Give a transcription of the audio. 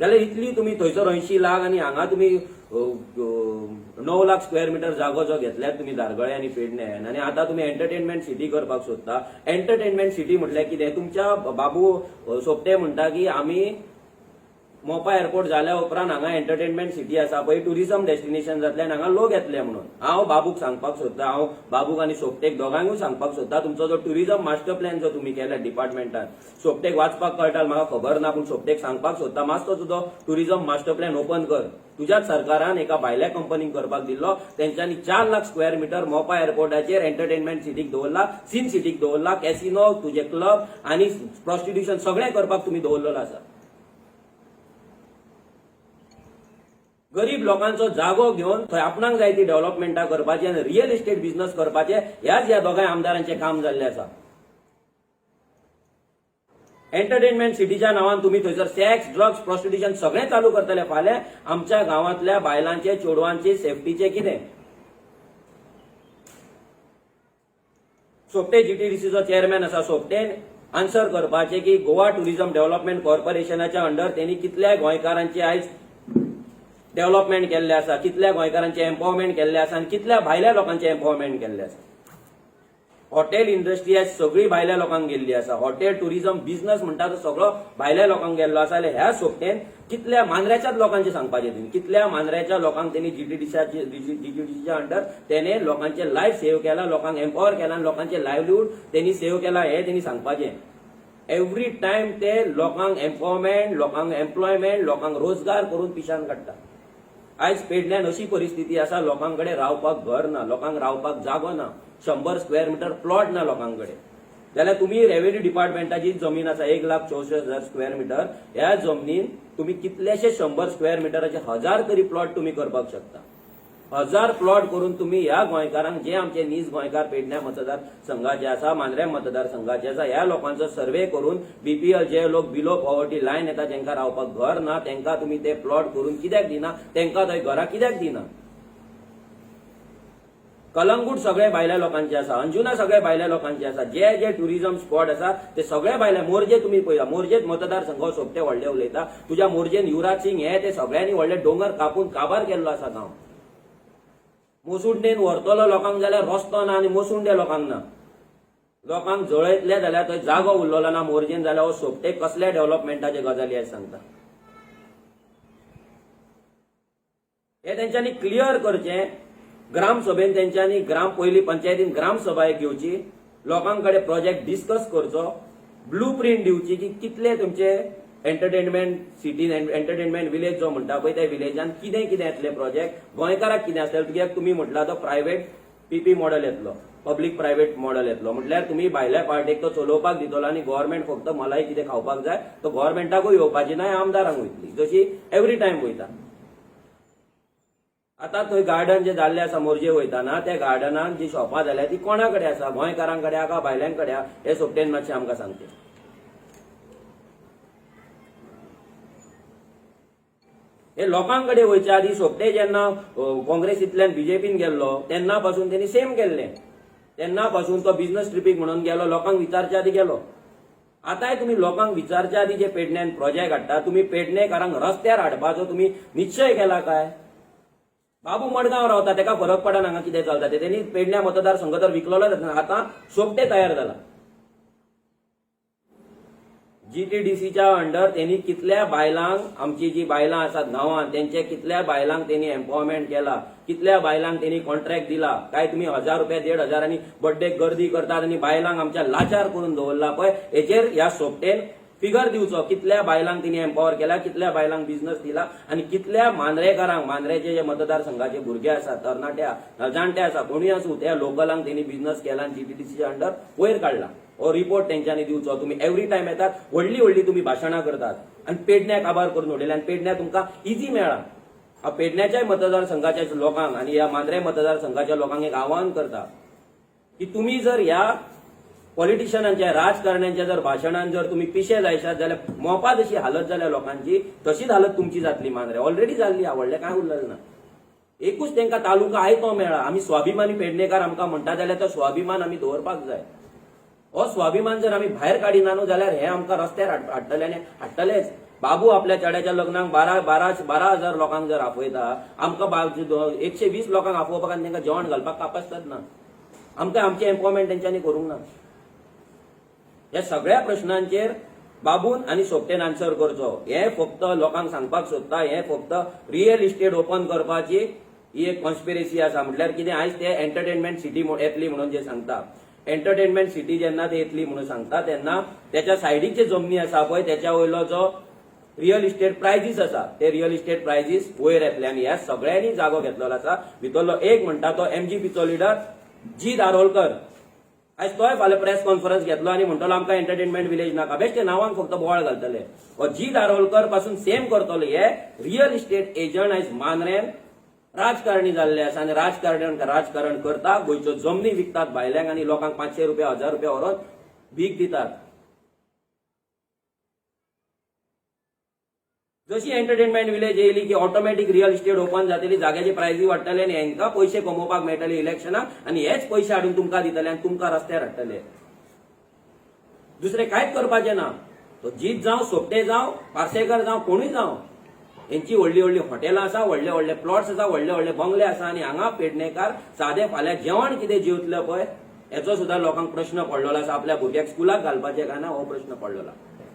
जाल्यार इतली तुमी थंयसर 80 लाख आनी हांगा तुमी 9 लाख स्क्वेअर मिटर जागो जो घेतल्यात तुमी धारगळे आनी पेडणे, आनी आतां तुमी एंटरटेनमेंट सिटी करपाक सोदता. एंटरटेनमेंट सिटी म्हटल्यार कितें? तुमच्या बाबू सोपटे म्हणटा की आमी मोपा एअरपोर्ट जाल्या उपरांत हांगा एंटरटेनमेंट सिटी आसा पळय, टुरिझम डेस्टिनेशन जातलें आनी हांगा लोक येतले म्हणून. हांव बाबूक सांगपाक सोदता, हांव बाबूक आनी सोपटेक दोगांकूय सांगपाक सोदता, तुमचो जो टुरिझम मास्टर प्लॅन जो तुमी केला डिपार्टमेंटान, सोपटेक वाचपाक कळटा म्हाका खबर ना, पूण सोपटेक सांगपाक सोदता, मातसो तुजो टुरिझम मास्टर प्लॅन ओपन कर. तुज्याच सरकारान एका भायल्या कंपनीक करपाक दिल्लो. तेंच्यांनी 4 लाख स्क्वेअर मिटर मोपा एअरपोर्टाचेर एंटरटेनमेंट सिटीक दवरला, सीन सिटीक दवरला. कॅसिनो, तुजे क्लब आनी प्रॉस्टिट्युशन सगळें करपाक तुमी दवरलेलो आसा. गरीब लोकांचो जागो घेवन थंय आपणाक जाय ती डेव्हलपमेंटां करपाची आनी रियल इस्टेट बिझनस करपाचे ह्याच ह्या दोगांय आमदारांचें काम जाल्लें आसा. एंटरटेनमेंट सिटीच्या नांवान तुमी थंयसर सेक्स, ड्रग्स, प्रॉस्टिट्युशन सगळें चालू करतले. फाल्यां आमच्या गांवांतल्या बायलांचे, चेडवांचे सेफ्टीचे कितें? सोपटे जीटीडीसीचो चेअरमॅन आसा. सोपटेन आन्सर करपाचें की गोवा टुरिझम डेव्हलपमेंट कॉर्पोरेशनाच्या अंडर तेणी कितल्या गोंयकारांची आयज डेव्हलपमेंट केल्लें आसा, कितल्या गोंयकारांचें एम्पावरमेंट केल्लें आसा आनी कितल्या भायल्या लोकांचें एम्पावरमेंट केल्लें आसा. हॉटेल इंडस्ट्री आयज सगळी भायल्या लोकांक गेल्ली आसा. हॉटेल टुरिझम बिझनस म्हणटा तो सगळो भायल्या लोकांक गेल्लो आसा. जाल्यार ह्या सोपटेन कितल्या मांद्र्याच्याच लोकांचें सांगपाचें तेणी, कितल्या मांद्र्याच्या लोकांक तेणी जीटीडीसीच्या अंडर तेणे लोकांचे लायफ सेव्ह केला, लोकांक एम्पावर केला आनी लोकांचे लायवलीहूड तेणी सेव्ह केला, हें तेणी सांगपाचें. एवरी टायम ते लोकांक एम्पावरमेंट, लोकांक एम्प्लॉयमेंट, लोकांक रोजगार करून पिशान काडटा. आयज पेडण्यान अशी परिस्थिती आसा, लोकां कडेन रावपाक घर ना, लोकांक रावपाक जागो ना, 100 स्क्वेअर मिटर प्लॉट ना लोकां कडेन. जाल्यार तुमी रेव्हेन्यू डिपार्टमेंटाची जमीन आसा 1,64,000 स्क्वेअर मिटर, ह्या जमनीन तुमी कितलेशे 100 स्क्वेअर मिटराचे हजार तरी प्लॉट तुमी करपाक शकता. हजार प्लॉट करून तुमी ह्या गोंयकारांक, जे आमचे नीज गोंयकार पेडण्या मतदार संघाचे आसा, मांद्रे मतदार संघाचे आसा, ह्या लोकांचो सर्वे करून बीपीएल जे लोक बिलो पॉवर्टी लायन येता, तांकां रावपाक घर ना, तांकां तुमी ते प्लॉट करून कित्याक दिना? तांकां थंय घरां कित्याक दिना? कलंगूट सगळे भायल्या लोकांचे आसा, अंजुना सगळे भायल्या लोकांचे आसा, जे जे टुरिझम स्पॉट आसा ते सगळे भायले. मोरजे तुमी पळया, मोरजेत मतदारसंघ सोपटे व्हडले उलयता. तुज्या मोरजेन युवराज सिंग हे ते सगळ्यांनी व्हडले दोंगर कापून काबार केल्लो आसा गांव. मोसुंडेन व्हरतलो लोकांक जाल्यार रस्तो ना आनी मोसुंडे लोकांक ना. लोकांक जळयतले जाल्यार थंय जागो उरलेलो ना मोरजेन. जाल्यार हो सोपटे कसल्या डेव्हलपमेंटाचे गजाली आयज सांगता? हे तेंच्यांनी क्लियर करचें. ग्रामसभेन तेंच्यांनी ग्राम पयली पंचायतीन ग्रामसभा एक घेवची, लोकां कडेन प्रोजेक्ट डिस्कस करचो, ब्लू प्रिंट दिवची की कितले तुमचे एंटरटेनमेंट सिटीन, एंटरटेनमेंट विलेज जो म्हणटा पळय, त्या विलेजान कितें कितें येतले प्रोजेक्ट, गोंयकाराक कितें आसतलें. कित्याक तुमी म्हटला तो प्रायव्हेट पीपी मॉडेल येतलो, पब्लीक प्रायव्हेट मॉडेल येतलो, म्हटल्यार तुमी भायल्या पार्टीक तो चलोवपाक दितलो आनी गव्हर्मेंट फक्त मलाई कितें खावपाक जाय तो गव्हर्मेंटाकूय येवपाची ना, आमदारांक वयतली जशी एवरी टायम वयता. आतां थंय गार्डन जे जाल्ले आसा मोरजे वयताना, त्या गार्डनान जी शॉपां जाल्या ती कोणा कडेन आसा? गोंयकारां कडेन आसा, भायल्यां कडेन आसा? हे सोपटेन मातशें आमकां सांगचें. हे लोकां कडेन वयच्या आदीं सोपटे जेन्ना काँग्रेसींतल्यान बीजेपीन गेल्लो तेन्ना पासून तेणी सेम केल्लें. तेन्ना पासून तो बिझनस ट्रिपीक म्हणून गेलो, लोकांक विचारच्या आदीं गेलो. आतांय तुमी लोकांक विचारच्या आदीं जे पेडण्यान प्रोजेक्ट हाडटा, तुमी पेडणेकारांक रस्त्यार हाडपाचो तुमी निश्चय केला काय? बाबू मडगांव रावता, तेका फरक पडना हांगा कितें चलता तें. तेणी पेडण्या मतदारसंघ तर विकलोच, आतां सोपटे तयार जाला. जीटीडीसीच्या अंडर तेणी कितल्या बायलांक, आमची जी बायलां आसात गांवांत, तेंचे कितल्या बायलांक तेणी एम्पावरमेंट केला, कितल्या बायलांक तेणी कॉन्ट्रॅक्ट दिला? काय तुमी 1000 रुपया, 1500 आनी बड्डेक गर्दी करतात आनी बायलांक आमच्या लाचार करून दवरला पळय, हेचेर ह्या सोपटेन फिगर दिवचो. कितल्या बायलांक तिणी एम्पावर केला, कितल्या बायलांक बिझनस दिला आनी कितल्या मांद्रेकारांक, मांद्रेचे जे मतदारसंघाचे भुरगे आसात, तरणाटे, जाणटे आसा, कोणूय आसूं, त्या लोकलांक तेणी बिझनस केला आनी जीटीडीसीच्या अंडर वयर काडला, हो रिपोर्ट तेंच्यांनी दिवचो. तुमी एवरी टायम येतात, व्हडली व्हडली तुमी भाशणां करतात आनी पेडण्या काबार करून उडयले आनी पेडण्या तुमकां इजी मेळ्ळा. हांव पेडण्याच्याय मतदारसंघाच्या लोकांक आनी ह्या मांद्रे मतदारसंघाच्या लोकांक एक आवाहन करता की तुमी जर ह्या पॉलिटिशियनांच्या, राजकारण्यांच्या जर भाशणान जर तुमी पिशे जायशात जाल्यार मोपा जशी हालत जाल्या लोकांची तशीच हालत तुमची जातली. मांद्रे ऑलरेडी जाल्ली, व्हडलें कांय उरलेलें ना. एकूच तांकां तालुका आयतो मेळ्ळा. आमी स्वाभिमानी पेडणेकार आमकां म्हणटा जाल्यार तो स्वाभिमान आमी दवरपाक जाय. हो स्वाभिमान जर आमी भायर काडिना न्हू जाल्यार हे आमकां रस्त्यार हाडटले आनी हाडटलेच. बाबू आपल्या चेड्याच्या लग्नाक 12 12 12,000 लोकांक जर आपयता, आमकां 120 लोकांक आपोवपाक आनी तांकां जेवण घालपाक कापास्ताद ना. आमकां आमचें एम्पावरमेंट तेंच्यांनी करूंक ना. ह्या सगळ्या प्रश्नांचेर बाबून आनी सोपटेन आन्सर करचो. हे फक्त लोकांक सांगपाक सोदता, हे फक्त रियल इस्टेट ओपन करपाची ही एक कॉन्स्पिरसी आसा. म्हटल्यार कितें, आयज ते एंटरटेनमेंट सिटी येतली म्हणून जे सांगता, एंटरटेनमेंट सिटी जेन्ना ते येतली म्हणून सांगता, तेन्ना त्याच्या सायडीक जे जमनी आसा पळय, त्याच्या वयलो जो रियल इस्टेट प्रायजीस आसा, ते रियल इस्टेट प्रायजीस वयर येतले. आनी ह्या सगळ्यांनी जागो घेतलेलो आसा. भितरलो एक म्हणटा तो एमजीपीचो लिडर जी दारोलकर. आयज तोय फाल्यां प्रेस कॉन्फरन्स घेतलो आनी म्हणटलो, आमकां एंटरटेनमेंट विलेज नाका. बेश्टे नांवांक फक्त बोवाळ घालतले. हो जी दारोलकर पासून सेम करतलो. हे रियल इस्टेट एजंट आयज मांद्रेन राजकारणी जाल्ले आसा आनी राजकारण राजकारण करता. गोंयच्यो जमनी विकतात भायल्यांक आनी लोकांक 500 रुपया, 1000 रुपया व्हरोन भीक दितात. जशी एंटरटेनमेंट विलेज येयली की ऑटोमॅटीक रियल इस्टेट ओपन जातली, जाग्याची प्रायसी वाडटले आनी हेंकां पयशे कमोवपाक मेळटले इलेक्शनाक आनी हेच पयशे हाडून तुमकां दितले आनी तुमकां रस्त्यार हाडटले. दुसरें कांयच करपाचें ना. तो जीत जावं, सोपटे जावं, पार्सेकर जावं, कोणूय जावं, हेंची व्हडली व्हडली हॉटेलां आसा, व्हडले व्हडले प्लॉट्स आसा, व्हडले व्हडले बंगले आसा. आनी हांगा पेडणेकार सादे फाल्यां जेवण कितें जेवतले पळय, हेचो सुद्दां लोकांक प्रश्न पडलेलो आसा. आपल्या भुरग्याक स्कुलाक घालपाचें काय ना हो प्रश्न पडलेलो आसा.